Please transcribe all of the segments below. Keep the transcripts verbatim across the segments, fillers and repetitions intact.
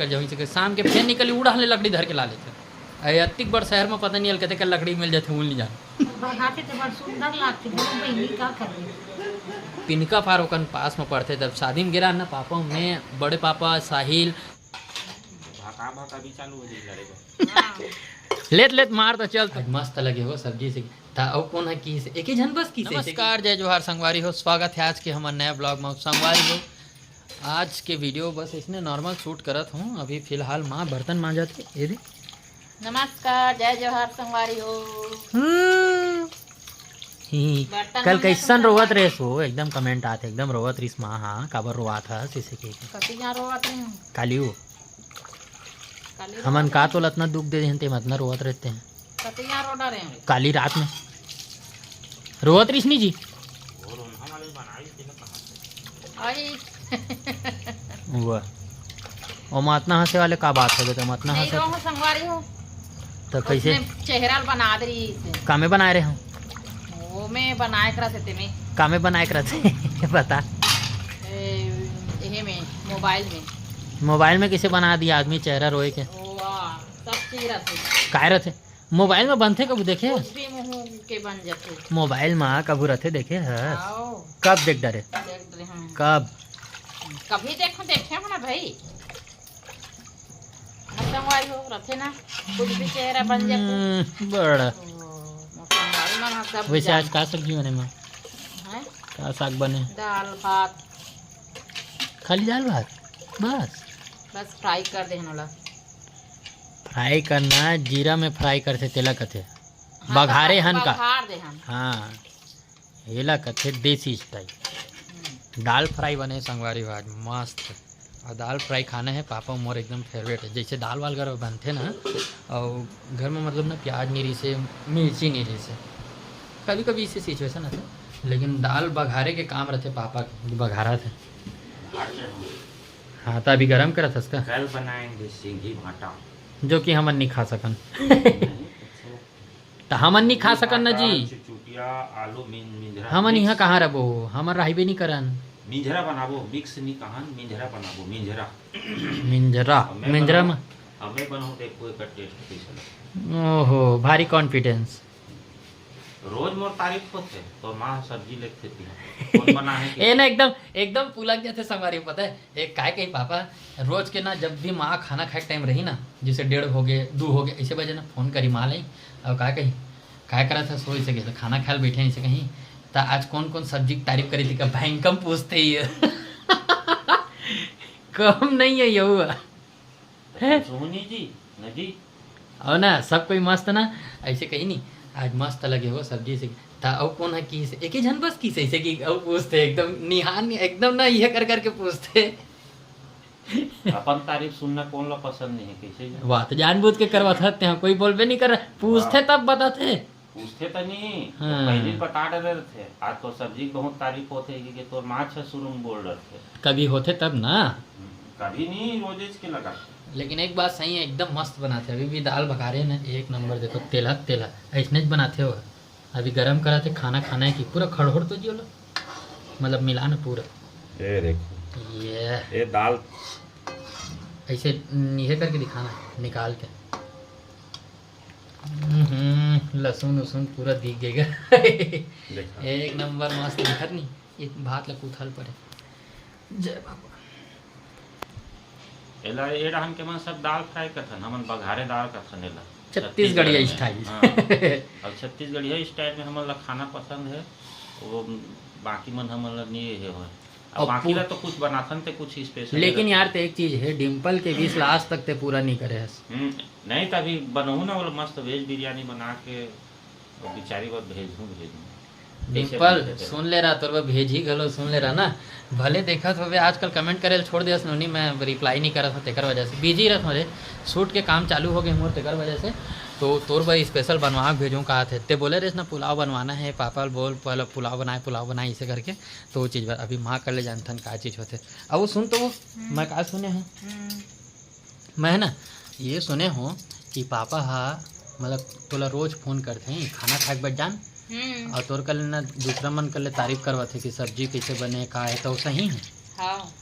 जहीं से शाम के फेर निकली, उड़ान ले लकड़ी धर के ला लेथे। अरे, अतिक बड़ शहर में पता नहीं हल कते का लकड़ी मिल जाथे, उल नहीं जान। बघाथे तो बड़ सुंदर लागथे, दोनों बहिनी का करबे। पिनका पार ओकन पास में पड़थे, तब शादी में गिरा ना पापा, मैं, बड़े पापा, साहिल। भाका भाका भी चालू हो जाई लड़े बर। लेत लेत मार तो चल। आज मस्त लगे हो सब्जी से। ता अउ कौन है की से? एक ही झन बस की से? नमस्कार, जय जोहार संगवारी हो, स्वागत है आज के हमर नया ब्लॉग में। संगवारी हो, आज के वीडियो बस इसने नॉर्मल शूट करत हूँ। अभी फिलहाल माँ बर्तन मांजत के, ये दे। नमस्कार, जय जोहार संगवारी हो। हम्म। ही, बर्तन कल मांजत कैसन हूँ रोवत संगवारी। रेस हो, एकदम कमेंट आते, एकदम रोवत रिस माँ, हाँ, काबर रोवत हस, इसे के। कति यहाँ रोवत रहे हूँ। काली हो। काली हमन रोवत का रहे। तोला अतना दुख दे देहन, तेम अतना रोवत रहते हैं। कतिया रोडा रहे हैं। काली रात में रोवत रिस नी जी। वो रोन्हा वाले बनाई थी ना कहाँ से? आई। वाह। ओमा अतना हंसे वाले का बात हो गए, तुम अतना नहीं हंसे। रोहूं संगवारी हो। तो कैसे? उसने चेहरा बना दे रही इसे। कामे बनाए रहे हो? वो मैं बनाए करा से ते में। कामे बनाए करा से? बता। ए, यही में, मोबाइल में। मोबाइल में कैसे बना दिया आदमी चेहरा रोए के? वाह, सब चीज रहते। काय रहते? मोबाइल में बनथे कभू देखे? कुछ भी मुंह के बन जाते। मोबाइल में कभू रहते देखे है? आओ। कब देख डरे? देख डरे, हाँ। कब? कभी देखो, देखे हो ना भाई। संगवारी हो, रथे ना, कुछ भी चेहरा बन जाथे। हम्म, बड़ा। ओ, मोर संगवारी मन ह सब वैसे आज जान- का सब्जी बने माँ? हैं? का साग बने? दाल, भात। खाली दाल, भात? बस? बस फ्राई कर दे हन ओला। फ्राई करना, जीरा में फ्राई करथे, तेला कथे। हाँ, बघारे तो हन का? बघार दे हन। हाँ। एला कथे देसी स्टाइल। हम्म। दाल फ्राई बने संगवारी हो आज, मस्त। और दाल फ्राई खाना है पापा मोर एकदम फेवरेट है। जैसे दाल वाल घर में बनथे ना, और घर में मतलब ना प्याज नहीं रही से, मिर्ची नहीं रही से, कभी कभी इसे सिचुएशन आथे, लेकिन दाल बघारे के काम रहथे पापा के, बघारा थे। हाँ, तो अभी गरम करत हस का? कल बनाएंगे सिंघी भाटा। जो कि हमन नहीं खा सकन। नहीं, अच्छा। त हमन नी खा सकन ना जी। चुचुटिया, आलू, मिन-, मिंजरा, हमन mix। इहाँ कहाँ रबो, हमन रहबे नी करन। मिंजरा बनाबो, mix नी कहन, मिंजरा बनाबो, मिंजरा। मिंजरा, अब मैं मिंजरा बनाऊँ, म- अब मैं बनाऊँ, देखो एकर taste कैसे लगथे। ओहो, भारी confidence। रोज मोर तारीफ होथे, तोर माँ सब्जी लेके खेती है। कौन बना है कि? ए ना एकदम, एकदम पुलक जाथे संगवारी, पता है? एक काय कही पापा, रोज के ना जब भी माँ खाना खाए के टाइम रही ना, जैसे डेढ़ हो गए, दू हो गए, ऐसे बजे ना फोन करी माँ ले, और काय कही, "काय करत हस हो?" ऐसे कही, "खाना खाए ल बैठे हैं," ऐसे कही, "त आज कौन कौन सब्जी की तारीफ करी थी का?" भयंकम पूछते ही है। कम नहीं है यहू। हैं? सोहनी जी, न जी। और ना, सब कोई मस्त ना, ऐसे कही नहीं, "आज मस्त लगे हो सब्जी से।" त अउ कौन है किसे? एक ही झन बस किसे? ऐसे कि अउ पूछते, एकदम निहान, एकदम ना, ये कर करके पूछते। अपन तारीफ सुनना कौन ला पसंद नहीं है, कैसे जाने? वाह, तो जानबूझ के करवात हते हैं, कोई बोलबे नहीं कर रहा, पूछते वाह। तब बताते। पूछथे त नहीं, हाँ। पहले बता डरे रहथे। आज तोर सब्जी के बहुत तारीफ होथे कि, कि तोर माँ अच्छा शुरू में बोल डरथे। कभी होथे तब ना। हम्म, कभी नहीं, रोजेच के लगा। लेकिन एक बात सही है, एकदम मस्त बनाथे। अभी भी दाल बघारे ना, एक नंबर। देखो, तेला, तेला, ऐसने ज बनाथे वो। अभी गरम कराथे, खाना खाना है कि पूरा खड़होड़ तो जियो लो, मतलब मिला ना पूरा। ये देखो। ये। ये दाल। ऐसे निहे करके दिखाना, निकाल के। हम्म, लहसुन उसुन पूरा दिख गएगा। देखा। एक नंबर मस्त दिखत नहीं, ये भात ला कुथल पड़े। जय बाबा। एला, ए डहन के मन सब दाल फ्राई कथन, हमन बघारे दाल कथन एला। छत्तीसगढ़िया छत्तीसगढ़ में। स्टाइल। हाँ। और छत्तीसगढ़िया स्टाइल में हमन ला खाना पसंद है, वो बाकी मन हमन ला नहीं ये होए। अब और बाकी पू- ला तो कुछ बनाथन ते कुछ स्पेशल लेकिन रहथे। यार, ते एक चीज है, डिम्पल के विश ला आज तक ते पूरा नहीं करे हस। हम्म, नहीं, त अभी बनहूँ ना, वो मस्त वेज बिरयानी बना के, वो बेचारी बर भेजहूँ, भेजहूँ। कैसे डिम्पल, बनथे ते? सुन ले रहा, तोर बर भेजी घलो, सुन ले रहा ना। भले देखत होबे, आजकल कमेंट करे ल छोड़ देस नोनी, मैं रिप्लाई नहीं करत हूँ, तेकर वजह से बिजी रहत हूँ रे। शूट के काम चालू हो गए मोर, तेकर वजह से। तो तोर बर स्पेशल बनवा के भेजूँ कहा थे, ते बोले रेस ना, पुलाव बनवाना है, पापा ल बोल, पहले पुलाव बनाए, पुलाव बनाए, इसे करके। तो वो चीज़ बर अभी माँ कर ले जानथन का चीज़ होथे। अब वो सुन तो वो, हम्म। मैं का सुने हूँ? हम्म। मैं ना ये सुने हूँ कि पापा हा, मतलब, तोला रोज फोन करथे खाना खाए के बाद जान, हम्म। और तोर कर ले ना दूसरा मन कर ले तारीफ करवाथे कि सब्जी कैसे बने, का है, तो सही है? हाँ।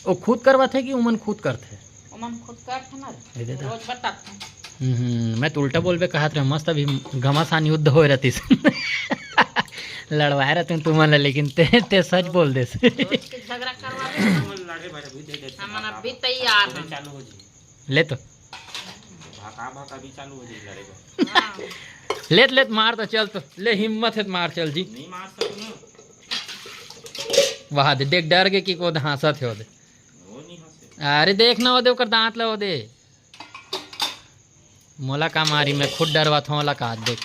वो खुद करवाथे कि उमन खुद करथे? मन खुद करथे ना रे। ए दे दा। रोज बताथे। हम्म, मैं तो उल्टा बोलबे कहत रहे, मस्त अभी घमासान युद्ध होए रहतिस। लड़वाए रहते तुमन ला, लेकिन ते, ते सच बोल देस। रोज के झगड़ा करवाबे। हमन अभी तैयार हन। ले तो। भाका भाका भी चालू हो जाई लड़े बर। हाँ। लेत लेत मार तो चल तो, ले हिम्मत हे त मार चल जी। नहीं मार सकूं ना। वहा दे, देख डर गे कि को हाँसत हे ओदे। वो नहीं हंसे। अरे देख ना ओदे ओकर दांत ला ओदे। मोला का मारी, मैं खुद डरवात हूँ ओला का देख।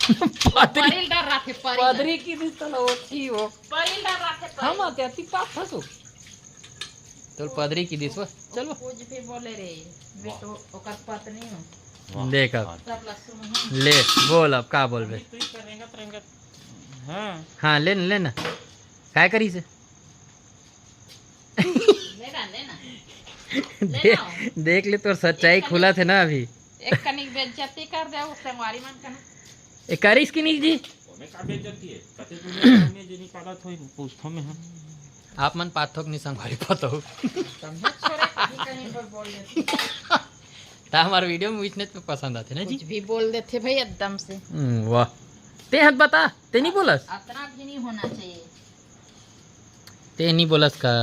पदरी, पदरी डर रहा थे, पदरी। पदरी की दिस तला ओठी हो। पदरी डर रहा थे, पदरी। हम आते अति पाप फंसो। तोर पदरी की दिस वो। चल वो। कुछ भी बोले रे, मैं तो ओकर पत्नी हूँ। देख अब। सब ला सुनहूँ। ले, बोल अब का बोलबे। तू ही कर रेंगत रेंगत। हाँ। हाँ, ले न, ले न। काय करी से? ले ना, ले ना। ले दे-, ना। देख ले, तोर सच्चाई एक कनिक खुलत हे ना अभी। एक कनिक बेइज्जती कर दे, वो संगवारी मन का ना। ए, करिस कि नहीं जी? ओमे का बेइज्जती हे? कते दुनिया में जे नहीं पालत होई, पूछथो में हम। आप मन पाथो कि नहीं संगवारी पतहू? समझे छोरे, कहीं कहीं पर बोल देती। ता हमार video में विचनेच में पसंद आथे ना जी? कुछ भी बोल देथे भाई एकदम से। हम्म, वाह। ते हत बता, ते नहीं बोलस? अतना भी नहीं होना चाहिए। ते नहीं बोलस का?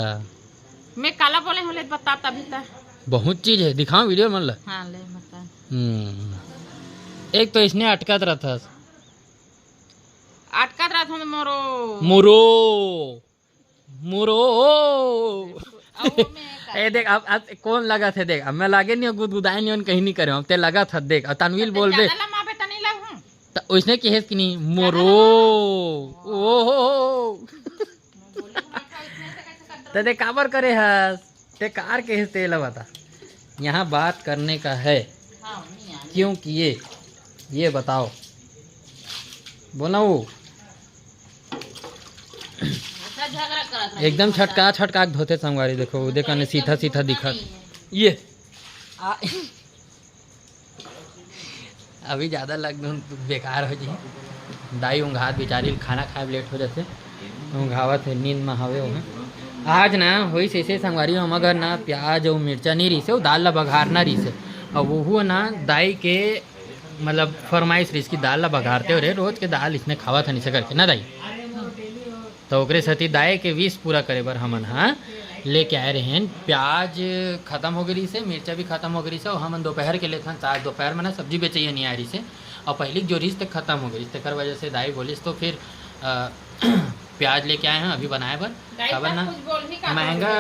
मैं काला बोले हूँ, ले बता तभी ता। बहुत चीज है, दिखाओ video मन ला। हाँ, ले बता। हम्म। एक तो इसने अटकत रहथस। अटकत रहथस मोरो। मोरो। मुरो। अब वो मैं ए देख, अब, अब कौन लगथे देख, अब मैं लागे नहीं, गुदगुदाए नहीं, कहीं नहीं करे, अब ते लगथे देख, अब तनवीर बोलबे। ज्यादा लमाबे त नहीं लगहूँ। त ओइसने कहेस कि नहीं, मोरो। ओहो। त दे काबर करे हस? ते कार कहेस ते ला बता। यहाँ बात करने का है। क्यों किए? ये बताओ। बोला वो। एकदम छटका छटका के धोथे संगवारी, देखो, वो देखने सीधा सीधा दिखा। ये। आ, अभी ज्यादा लग बेकार हो जी। दाई उंघात बिचारी खाना खाए लेट हो जाथे, उंघावत हे, नींद में हवे हो। आज ना होइस ऐसे संगवारी, हमर घर ना प्याज अउ मिर्चा नहीं रहिसे, वो दाल ला बघारना रहिसे, अउ वो ना दाई के मतलब फरमाइश रहिस कि दाल ला बघारते हो रे, रोज के दाल इसने खावत हन इसे करके ना दाई। तो ओकरे सेती दाई के wish पूरा करे बर हमन हा लेके आए रहेन। प्याज खत्म हो गई रहिसे, मिर्चा भी खत्म हो गई रहिसे, अउ हमन दोपहर के लेथन, आज दोपहर में ना सब्जी बेचैया नहीं आए रहिसे, अउ पहली जो रहिस ते खत्म हो गई रहिस, तेकर वजह से दाई बोलिस तो फिर अ, प्याज लेके आए हैं अभी बनाए बर। काबर ना महंगा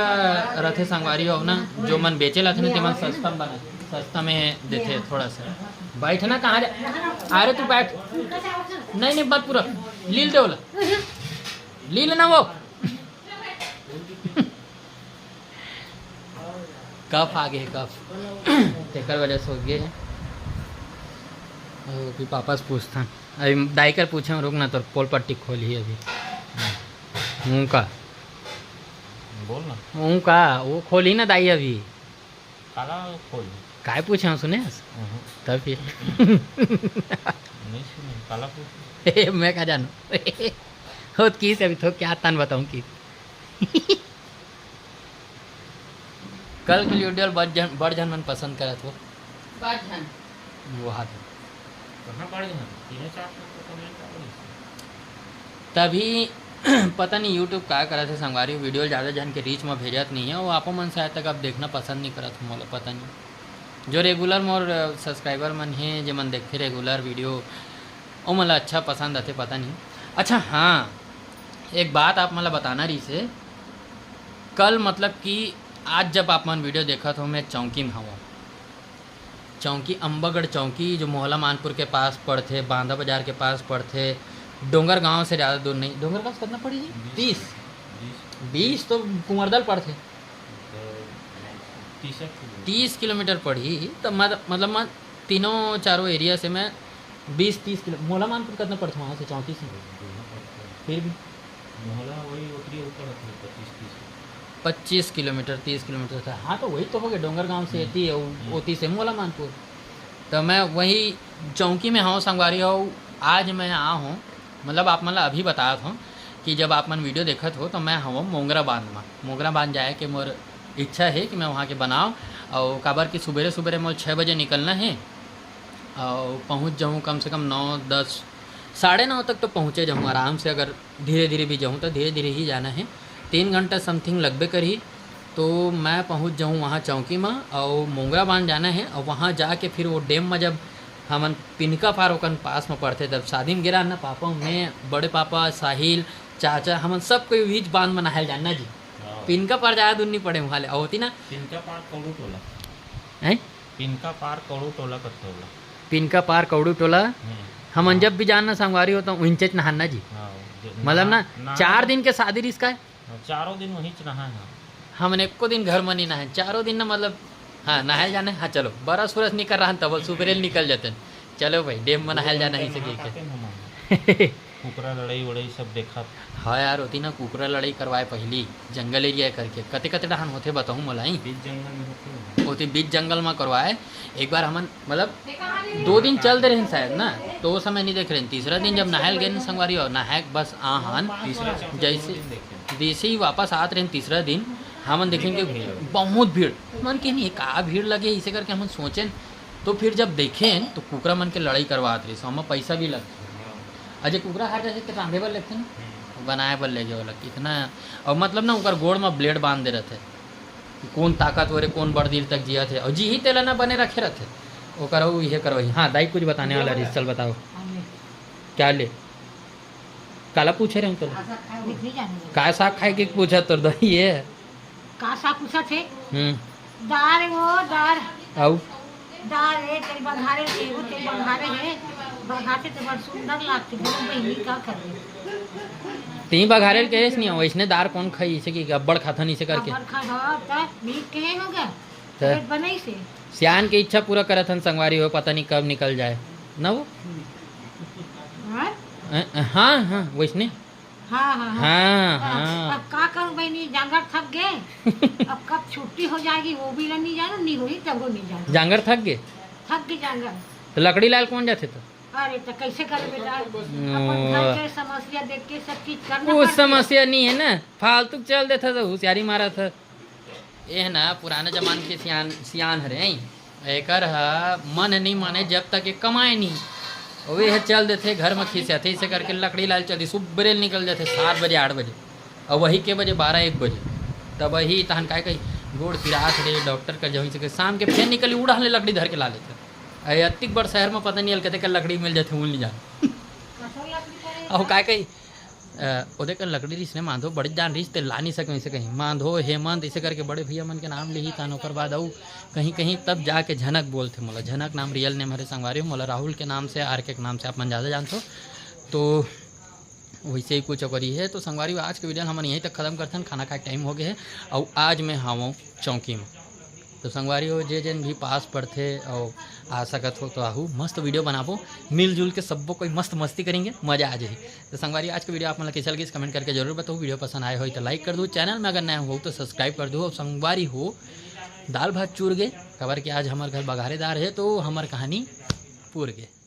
रथे संगवारी हो ना, जो मन बेचे लाथे ना, तेमन सस्ता में बना, सस्ता में देथे थोड़ा सा। बैठ ना, कहाँ जा, अरे तू बैठ, नहीं नहीं, बात पूरा, लील दे ओला, लील ना वो। कफ आ गे हे, कफ। तेकर वजह से हो गे हे। अभी पापा से पूछथन। अभी दाई कर पूछे, रुक ना, तोर पोल पट्टी खोलही अभी। हूँ का? बोल ना। हूँ का? वो खोलही ना दाई अभी। काला खोल? काय पूछे हूँ, सुने हस? हम्म। तब फिर। नहीं सुने, काला पूछ। मैं का जानू? होत की से अभी तो क्या तान बताऊँ कि कल के video ल बड़ झन, बड़ झन मन पसंद करत हो। बड़ झन। वो हाथ में। कहाँ बड़ झन? तीनों चार सौ तो comment आ रही है। तभी पता नहीं YouTube का करत हे संगवारी, video ल ज़्यादा झन के reach में भेजत नहीं है। वो आपो मन शायद तक अब देखना पसंद नहीं करत हो, मोला पता नहीं। जो regular मोर subscriber मन हे, जे मन देखथे regular video, ओ मोला अच्छा पसंद आथे, पता नहीं। अच्छा हाँ, एक बात आप मन ला बताना रहिस हे, कल मतलब कि आज जब आप मन video देखत हो, मैं चौकी में हवं। चौकी, अम्बागढ़ चौकी, जो मोहला मानपुर के पास पड़थे, बांधा बाजार के पास पड़थे, डोंगरगांव से ज़्यादा दूर नहीं। डोंगरगांव से कितना पड़ी जी? बीस। तीस। बीस। बीस तो कुंवरदल पड़थे। तो तीस किलोमीटर। तीस किलोमीटर पड़ही, तो मत-, मतलब मैं तीनों चारों area से मैं बीस तीस किलो, मोहला मानपुर कितना पड़थे वहाँ से, चौकी से? फिर भी मोहला वही उतरी ऊपर है, पच्चीस तीस। पच्चीस किलोमीटर, तीस किलोमीटर था। हाँ, तो वही तो हो गया, डोंगरगांव से हम्म। एती है, वो-, हम्म। ओती से मोहला मानपुर। तो मैं वही चौकी में हूँ, संगवारी हो, आज मैं आ हूँ, मतलब आप मन ला अभी बतात हूँ कि जब आप मन video देखत हो तो मैं हूँ मोंगरा बांध में, मोंगरा बांध जाए के मोर इच्छा हे कि मैं वहाँ के बनाव, अउ काबर कि सुबेरे सुबेरे मोला छः बजे निकलना हे, अउ पहुँच जाहूँ कम से कम नौ, दस, साढ़े नौ तक तो पहुँचे जाहूँ आराम से। अगर धीरे धीरे भी जाहूँ तो धीरे धीरे ही जाना हे, तीन घंटा समथिंग लगबे करही। तो मैं पहुँच जाहूँ वहाँ चौकी म, अउ मोंगरा बांध जाना हे, अउ वहाँ जाके फिर वो डैम म जब हमन पिनका पार ओकन पास म पड़थे, तब शादी म गे रहन ना पापा, मैं, बड़े पापा, साहिल, चाचा, हमन सब कोई उहीच बांध म नहाए ल जान ना जी। हाँ। पिनका पार जाए दूर नहीं पड़े वहाँ ले, अउ होती ना। पिनका पार कौड़ू टोला। हैं? पिनका पार कौड़ू टोला करथे ओला। पिनका पार कौड़ू टोला। हम्म। हमन हाँ। जब भी जान ना संगवारी हो तो उहिंचेच नहान ना जी। हाँ, जो मतलब ना, नहा-, नहा- चार दिन के शादी रिहिस काय? हाँ, चारों दिन वहीच नहाए हैं। हमन एको दिन घर म नहीं नहाए, चारों दिन ना, मतलब, हाँ, नहाए जाने, हाँ, चलो, बरस उरस निकल रहा तब सुबेरे निकल जाते हैं। चलो भाई, डैम म नहाए जाना ही से कहिके। कुकरा लड़ाई वड़ाई सब देखत। हाँ यार, होती ना कुकरा लड़ाई करवाए पहली, जंगल एरिया करके। कते कते डहान होथे बताहूँ मोला ही। बीच जंगल में होथे। होती बीच जंगल में करवाए। एक बार हमन, मतलब, दो दिन चल दे रहे शायद ना, तो वो समय नहीं देख रहे। तीसरा दिन जब नहाए ल गए न संगवारी, और नहाए के बस आहन, तीसरा चौथा जैसे दिन देखे। जैसे ही वापस आत रहे तीसरा दिन, हमन देखें कि बहुत भीड़। मन के नहीं, का भीड़ लगे, इसे करके हमन सोचें। तो फिर जब देखें तो कुकरा मन के लड़ाई करवात रहिस, ओमा पैसा भी लगथे। अजय कुकरा हार जाथे तो रांधे बर लगथे ना, बनाए बर लेगे वाला कितना। और मतलब ना, ओकर गोड़ में ब्लेड बांध दे रहथे कि कौन ताकतवर हे, कौन बड़ दिन तक जियत हे, और जी ही तेला ना बने रखे रहथे। ओकर अउ इहे करवाही। हाँ दाई, कुछ बताने वाला रहिस, चल बताओ। क्या ले? काला पूछे रहे तो? कुछ नहीं जाने। का साग खाए के पूछा तोर दाई ये? का साग पूछत हे? हम्म। दार वो, दार। आऊ? दार ए, तेल बघारे के, वो तेल बघारे हे। बघाते तो बड़ सुंदर लागते, बोलो बहिनी का करे? ती बघारे ल कहेस नहीं, वैसने दार कौन खाई, इसे कि अब्बड़ खाथन इसे करके। अब्बड़ खा, हाँ, त मीठ कहे होगा। त पेट बनई से। सियान के इच्छा पूरा करत हन संगवारी हो, पता नहीं कब निकल जाए। ना वो? हाँ? अ, अ, हाँ, हाँ, वैसने। हाँ, हाँ, हाँ। हाँ, हाँ। अब का करूँ बहिनी, जांगर थक गए। अब कब छुट्टी हो जाएगी, वो भी नहीं जानू, नहीं होई, तब वो नहीं जानू। जांगर थक गए? थक गए जांगर। तो लकड़ी लाल कौन जाथे तो? अरे, तो कैसे करे बेटा? ओ। अपन घर के समस्या देख के सब चीज करना कुछ पड़ता है। समस्या नहीं है ना, फालतू चल देथा तो होशियारी मारा था। एह ना पुराने जमाना के सियान, सियान हरे, हैं? एकर ह मन नहीं माने जब तक ये कमाए नहीं। ओवे ह चल देथे घर म खिसियाथे, इसे करके लकड़ी लाल चल दी, सुबेरे निकल जाथे सात बजे, आठ बजे, और वही के बजे, बारह, एक बजे। तब वही तहन काय कही, "गोड़ पिरात रे, डॉक्टर कर जाऊँ," इसे करके शाम के फेर निकली, उड़ान ले लकड़ी धर के ला लेथे। अरे अतिक बड़ शहर म पता नहीं हल कते का लकड़ी मिल जाथे, उन नहीं जान। और काय कही, अ, ओदे कर लकड़ी रिहिस ने मांधो, बड़े जान रिहिस, ते ला नहीं सके, इसे कहीं मांधो, हेमंत, इसे करके बड़े भैया मन के नाम लिही तान, ओकर बाद अउ कहीं कहीं तब जाके झनक बोलथे मोला। झनक नाम रियल नेम हरे संगवारी हो, मोला राहुल के नाम से, आर के नाम से आप मन ज़्यादा जानथो। तो वैसे ही कुछ ओकर ही है। तो संगवारी हो, आज के वीडियो हमन यहीं तक खत्म करथन, खाना खाए टाइम हो गए है, और आज मैं हावों चौकी में। तो संगवारी हो, जे जेन भी पास पड़थे अउ आ सकत हो तो आहू, मस्त वीडियो बनाबो, मिलजुल के सब्बो कोई मस्त मस्ती करेंगे, मजा आ जाही। तो संगवारी, आज के वीडियो आप मन ला कैसे लगिस, कमेंट करके जरूर बताओ। वीडियो पसंद आए होई तो लाइक कर दो, चैनल में अगर नया हो तो सब्सक्राइब कर दो। और संगवारी हो, दाल भात चूर गे, काबर कि आज हमर घर बघारेदार है, तो हमर कहानी पूर गे।